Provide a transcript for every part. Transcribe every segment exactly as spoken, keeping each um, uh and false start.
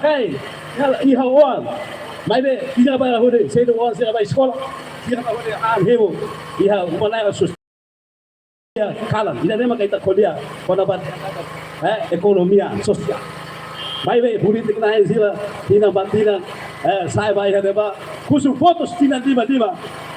Kaer, iha, iha oan. Maibé, iha bairru hodi, sedu oan sira ba eskola, sira ba hodi, ah, hemu, iha uma nai sus. Iha kalan, ida-ne'e mak ita ko'alia, kona-ba, eh, ekonomia sosiál. Maibé, polítika na'in sira, tinan ba tinan, eh, sa'e ba iha ne'ebá, husu votus tinan lima lima,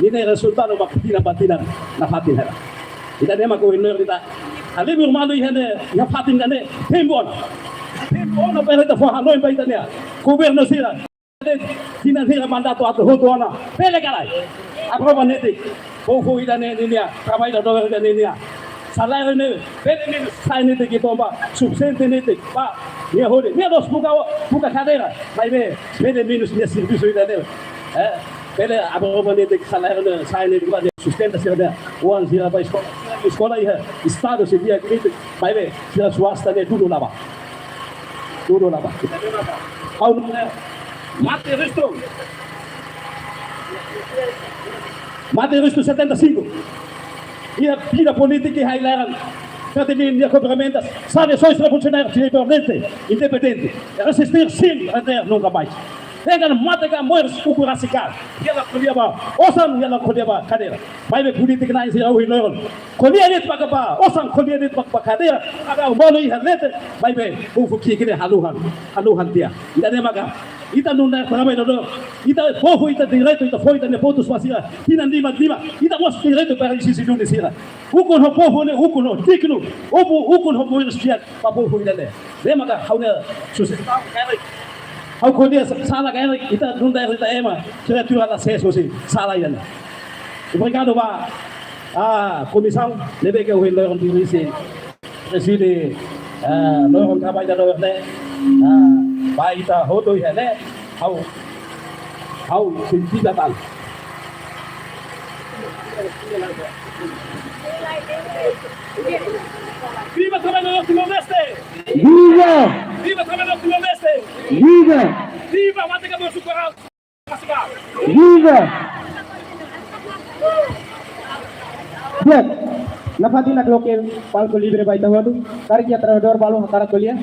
nia-nia rezultadu mak tinan ba tinan, nafatin hela. Ida-ne'e mak ohin loron ita, alin irmán iha ne'e, iha fatin ida-ne'e, tempu ona. Tempu ona para ita fó hanoin ba ita-nia governu sira. Tinan sira mandatu atu hotu ona. Bele ka lae? Aprova netik. Povu ida-ne'e ninia, traballadór ida-ne'e ninia. Saláriu ne'e, bele menus sa'e netik, ita ba, sufisiente netik. Ba, nia hodi. Nia la'ós buka, buka kadeira. Maibé, bele menus nia servisu ida-ne'e. Eh, bele aprova netik, saláriu ne'e, sa'e netik, ba, nia sustenta sira-nia oan sira ba eskola. Eskola iha estadu sira-nia krítika. Maibé, sira swasta ne'e dudu la bá. Dudu la bá. Ha'u, eh, mate ristu. Mate ristu setenta e cinco. Iha vida polítika iha ai-laran. Ferdinand nia komprometu. Sabe, sou revolucionário, independente, independente. Resistir sim, até nunca mais. Tenke mate ka moris ukun rasik ka. Nia la ko'alia ba osan, nia la ko'alia ba kadeira. Maibé polítika na'in sira ohin loron. Ko'alia de'it ba, ba osan, ko'alia de'it ba, ba kadeira. Agora malu iha leten, maibé povu ki'ik ne'e haluhan, haluhan tiha. Ida-ne'e maka, ita nu'udar traballadór, ita povu, ita direitu, ita fó ita-nia votus ba sira, tinan lima lima, ita mós direitu para ezije duni sira. Ukun ho povu ne'e, ukun ho dignu, ukun, ukun ho moris di'ak ba povu ida-ne'e. Ne'e maka ha'u-nia sujestaun karik. Ha'u ko'alia sa-, sala karik, ita nu'udar ita ema, kriatura la ses husi sala ida-ne'e. Obrigadu ba, ah, komisaun ne'ebé ke ohin loron dirije, prezide, ah, loron traballadór ne'e, ah, ba ita hotu iha ne'e, ha'u, ha'u sente tan. Viva traballadór Timor-Leste! Viva! Viva traballadór Timor-Leste! Viva! Viva mate ka moris ukun rasik ka! Viva! Di'ak, nafatin ita loke palku livre ba ita hotu. Karik iha traballadór balu hakarak ko'alia.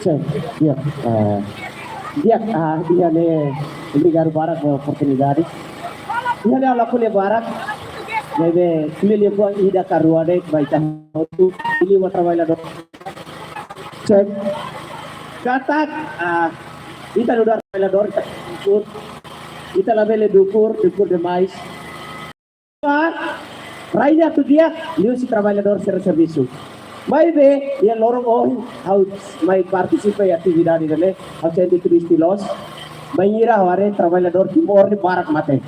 Sin, di'ak, ah, di'ak, ah, iha ne'e, obrigadu barak ba oportunidade. Iha ne'e ha'u la ko'alia barak, maibé ko'alia liafuan ida ka rua de'it ba ita hotu, liuliu ba traballadór. Cek. Katak, ah, ita nu'udar traballadór, ita dukur, ita labele dukur, dukur demais. Rai nia atu di'ak, liuhusi traballadór sira servisu. Maibé, iha loron ohin, ha'u mai partisipa iha atividade ida-ne'e, ha'u sente triste loos. Bainhira ha'u haree traballadór Timor ne'e barak mate.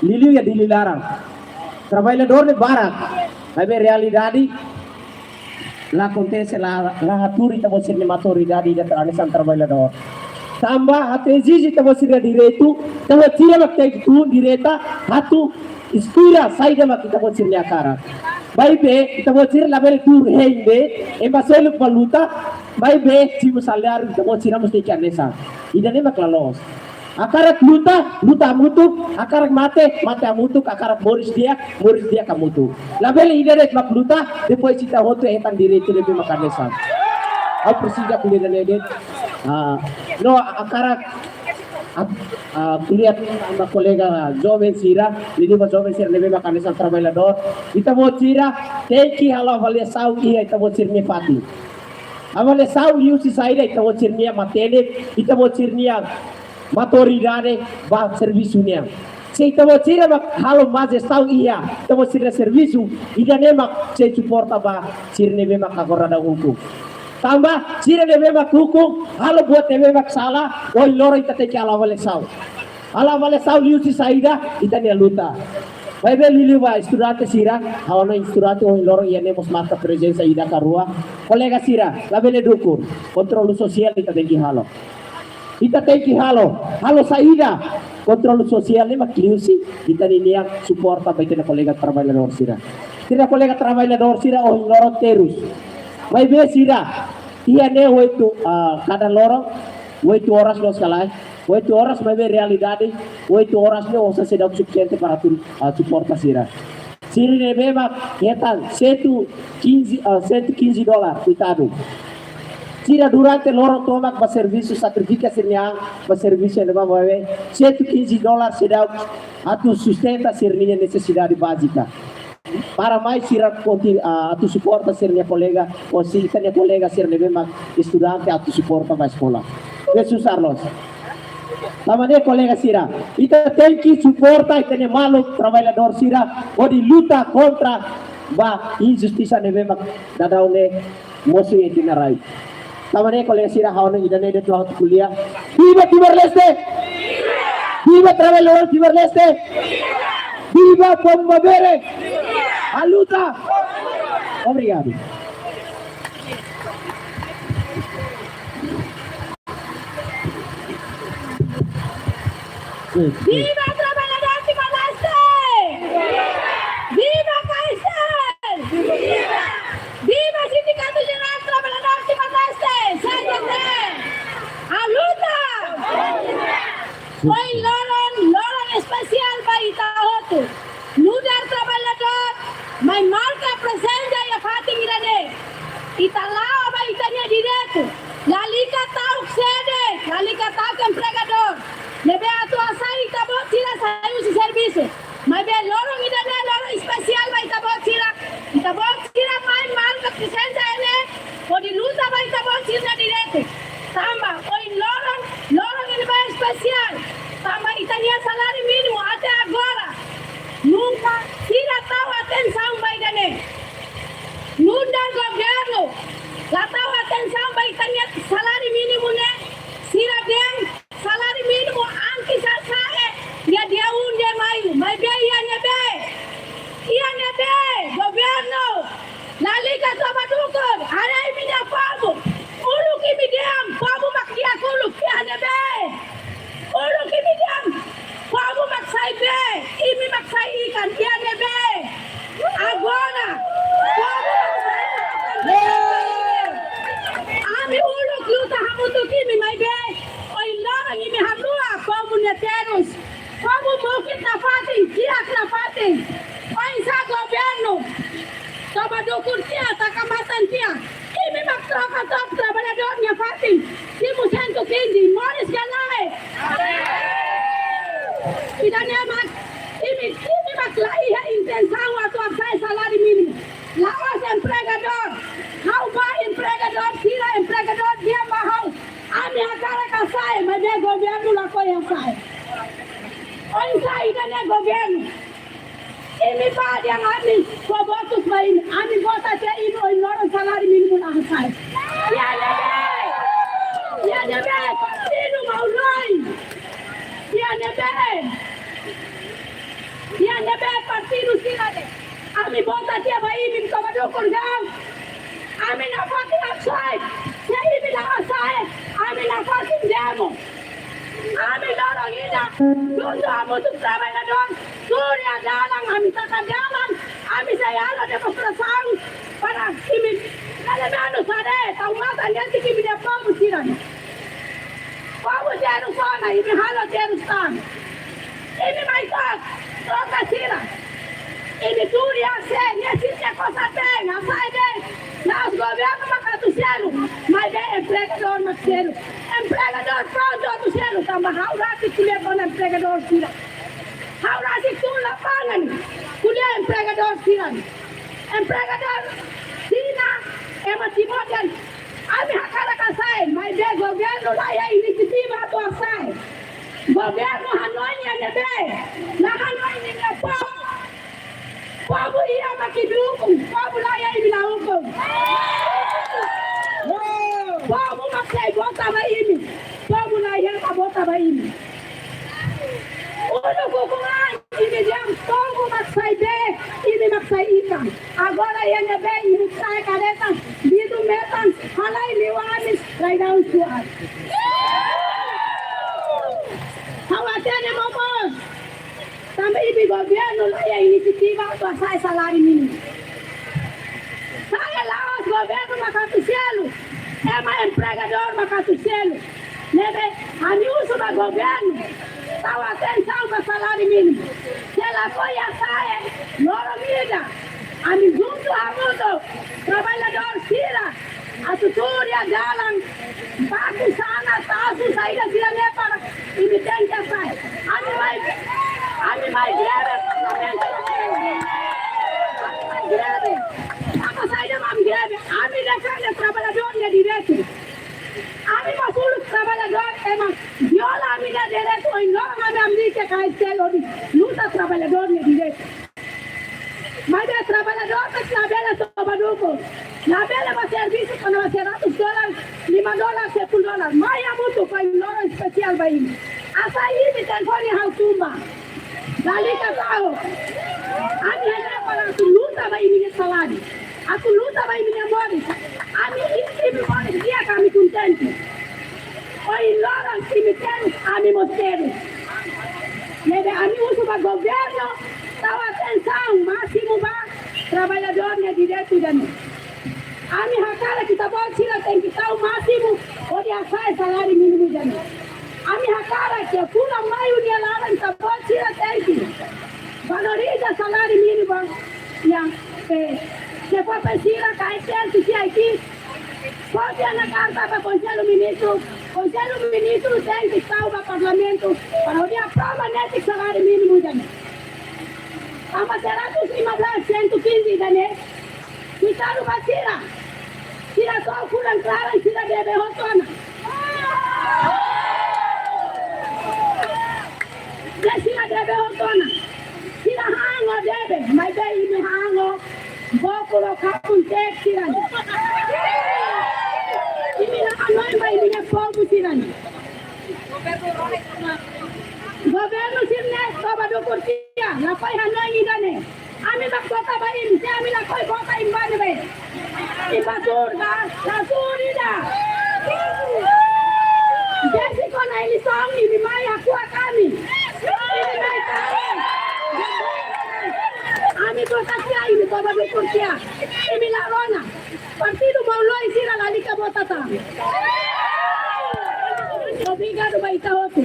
Liuliu iha Dili laran. Traballadór ne'e barak. Maibé realidade, la akontese, la, la hatuur ita-boot sira-nia maturidade ida hanesan traballadór. Tanba atu ezije ita-boot sira-nia direitu, ita-boot sira mak tenke tun direta, atu inspira saida mak ita-boot sira-nia hakarak. Maibé, ita-boot sira labele tuur hein de'it, ema seluk bá luta, maibé, simu saláriu, ita-boot sira mós tenke hanesan. Ida-ne'e mak la loos. Hakarak luta, luta hamutuk, hakarak mate, mate hamutuk, hakarak moris di'ak, moris di'ak hamutuk. Labele ida de'it mak luta, depois ita hotu hetan direitu ne'ebé mak hanesan. Ha'u presiza ko'alia ida-ne'e de'it. Ah, no, hakarak, ah, ah, ko'alia ba kolega joven sira, liuliu ba joven sira ne'ebé mak hanesan traballadór. Ita-boot sira, tenke halo avaliasaun iha ita-boot sira-nia fatin. Avaliasaun liuhusi saida ita-boot sira-nia matenek, ita-boot sira-nia maturidade ba servisu nian. Se ita-boot sira mak halo má jestaun iha ita-boot sira-nia servisu, ida-ne'e mak sei suporta ba sira ne'ebé mak agora daudaun ukun. Tanba sira ne'ebé mak ukun, halo buat ne'ebé mak sala, ohin loron ita tenke halo avaliasaun. Halo avaliasaun liuhusi saida ita-nia luta. Maibé liuliu ba estudante sira, ha'u hanoin estudante ohin loron iha ne'e mós marka prezensa ida ka rua. Kolega sira, labele dukur, kontrolu sosiál ita tenke halo. Ita tenke halo, halo saida, kontrolu sosiál ne'e mak liuhusi ita ninia suporta ba ita-nia kolega traballadór sira. Ita-nia kolega traballadór sira ohin loron terus. Maibé sira, iha ne'e oitu, ah, kada loron, oitu oras loos ka lae, oitu oras maibé realidade, oitu oras ne'e osan seidauk sufisiente para atu, ah, suporta sira. Sira ne'ebé mak hetan cento e quinze, ah, cento e quinze dólar kuitadu. Sira durante loron tomak bá servisu, sakrifika sira-nia an bá servisu ne'ebá, maibé cento e quinze dólar seidauk atu sustenta sira-nia nesesidade bázika. Para mai sira konti-, ah, atu suporta sira-nia kolega, ou se ita-nia kolega sira ne'ebé mak estudante atu suporta bá eskola. Ne'e susar loos. Tanba ne'e kolega sira, ita tenke suporta ita-nia maluk traballadór sira hodi luta kontra ba injustisa ne'ebé mak daudaun ne'e mosu iha ita-nia rai. Tanba ne'e kolega sira, ha'u hanoin ida-ne'e de'it, ha'u atu ko'alia. Viva Timor-Leste! Viva traballadór Timor-Leste! Viva povu maubere! Haluta! Obrigadu. Viva traballadór Timor-Leste! Viva K S L! Viva Sindikatu Jerál Traballadór Timor-Leste, C J T! Haluta! Ohin loron, loron espesiál ba ita hotu. Nu'udar traballadór, mai marka prezensa iha fatin ida-ne'e. Ita la'o ba ita-nia direitu. Lalika ta'uk sede, lalika ta'uk empregadór ne'ebé atu hasai ita-boot sira sai husi servisu. Maibé loron ida-ne'e loron espesiál ba ita-boot sira. Ita-boot sira mai marka prezensa iha ne'e hodi luta ba ita-boot sira-nia direitu. Tanba ohin loron, loron ne'ebé espesiál. Tanba ita-nia saláriu mínimu até agora nunka sira tau atensaun ba ida-ne'e. Nu'udar governu la tau atensaun ba ita-nia saláriu mínimu ne'e, sira dehan saláriu mínimu antes hasa'e iha dia um de maio, maibé iha ne'ebé? Iha ne'ebé? Governu, lalika toba dukur, haree imi-nia povu. Uluk imi dehan povu mak di'ak uluk, iha ne'ebé? Uluk imi dehan povu mak sai bee, imi mak sai ikan, iha ne'ebé? Agora, povu mak sai ikan. Ami uluk luta hamutuk imi, maibé ohin loron imi haluha povu ne'e terus. Povu mukit nafatin, kiak nafatin. Oinsá governu? Toba dukur tiha, taka matan tiha. Imi mak troka took traballadór nia fatin. Simu cento e quinze, moris ka lae? Ida-ne'e mak, imi, imi mak la iha intensaun atu hasa'e saláriu mínimu. La'ós empregadór. Ha'u bá empregadór, sira empregadór dehan ba ha'u. Ami hakarak hasa'e, maibé governu lakohi hasa'e. Oinsá ida-ne'e governu? Imi bá dehan ami fó votus ba imi, ami vota tiha imi ohin loron saláriu mínimu la hasa'e. Iha ne'ebé? Iha ne'ebé partidu maun-alin? Iha ne'ebé? Iha ne'ebé partidu sira ne'e? Ami vota tiha ba imi, toba dukur ka lae? Ami nafatin hasa'e, se imi la hasa'e, ami nafatin demo. Ami loron ida, juntu hamutuk traballadór, tuur iha dalan, ami taka dalan, ami sei halo demonstrasaun, para imi, pelumenus haree, tau matan de'it imi-nia povu sira-ne'e. Povu terus ona, imi halo terus tan. Imi mai took, troka sira. Imi tuur iha sé, nia sente kosar bee, hasa'e bee. La'ós governu mak atu selu, maibé empregadór mak selu. Empregadór prontu atu selu, tanba ha'u rasik ko'alia kona empregadór sira. Ha'u rasik tun lapangan, ko'alia empregadór sira. Empregadór sira, ema Timor dehan, ami hakarak hasa'e, maibé governu la iha inisiativa atu hasa'e. Governu hanoin iha ne'ebé? La hanoin iha povu. Povu iha mak imi ukun, povu la iha imi la ukun. Povu mak sei vota ba imi, povu la iha mak vota ba imi. Uluk ukun an imi dehan povu mak sai bee, imi mak sai ikan. Agora iha ne'ebé imi sa'e kareta, bidu metan, halai liu anis, rai-daun suar. Ha'u hatene momoos, tanba imi governu la iha inisiativa atu hasa'e saláriu mínimu. Sa'e la'ós governu mak atu selu, ema empregadór mak atu selu. Ne'ebé, ami husu ba governu, tau atensaun ba saláriu mínimu. Se Lakohi hasa'e loron ida, ami juntu hamutuk, traballadór sira, atu tuur iha dalan, baku sana, tasu, saida sira ne'e para imi tenke hasa'e. Ami mai, ami mai greve, ami mai greve. Tanba saida mak ami greve? Ami defende traballadór nia direitu. Ami mak uluk traballadór, ema viola ami-nia direitu, ohin loron ami, ami ke kai selo di luta traballadór nia direitu. Maibé traballadór ne'e labele toba dukur. Labele bá servisu kona-ba seratus dolar, lima dolar, sepuluh dolar. Mai hamutuk, ohin loron espesiál ba imi. Hasa'e imi telefone ha'u tun bá. Lalika ta'uk. Ami hela para atu luta ba imi-nia saláriu. Atu luta ba imi-nia moris. Ami, imi moris di'ak, ami kontente. Ohin loron imi terus, ami mós terus. Ne'ebé ami husu ba governu tau atensaun másimu ba traballadór nia direitu ida-ne'e. Ami hakarak Ita-Boot sira tenke tau másimu hodi hasa'e saláriu mínimu ida-ne'e. Ami hakarak ke fulan Maiu nia laran Ita-Boot sira tenke valoriza saláriu mínimu. Yang, eh, ke papel sira kai tenke si aiki. Kopia ona karta ba Konsellu Ministru, Konsellu Ministru tenke tau ba Parlamentu para hodi aprova netik saláriu mínimu ida-ne'e. Tanba seratus lima belas, cento e quinze ida-ne'e, kuitadu ba sira. Sira to'o fulan klaran sira debe hotu ona. Ne'e sira debe hotu ona. Sira han ó debe, maibé imi han ó bokur ho kapun te'ek sira-ne'e. Imi la hanoin ba imi-nia povu sira-ne'e. Governu sira-ne'e toba dukur tiha, lakohi hanoin ida-ne'e. Ami bá vota ba imi, se ami lakohi vota imi bá ne'ebé? Imi bá tuur ka? La tuur ida. Desde kuandu eleisaun imi mai hakuak ami. Imi mai ka? Ami vota tiha, imi toba dukur tiha. Imi la rona. Partidu maun-loos sira lalika vota tan. Obrigadu ba ita hotu.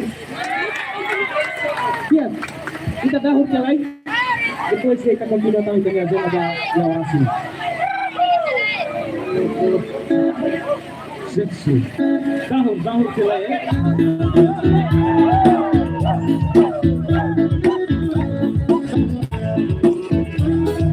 Bien, ita dahur tiha lai. Depois ita kontinua tan ita-nia agenda ba iha oras ne'e. Sexy. Dahur, dahur tiha lai, eh?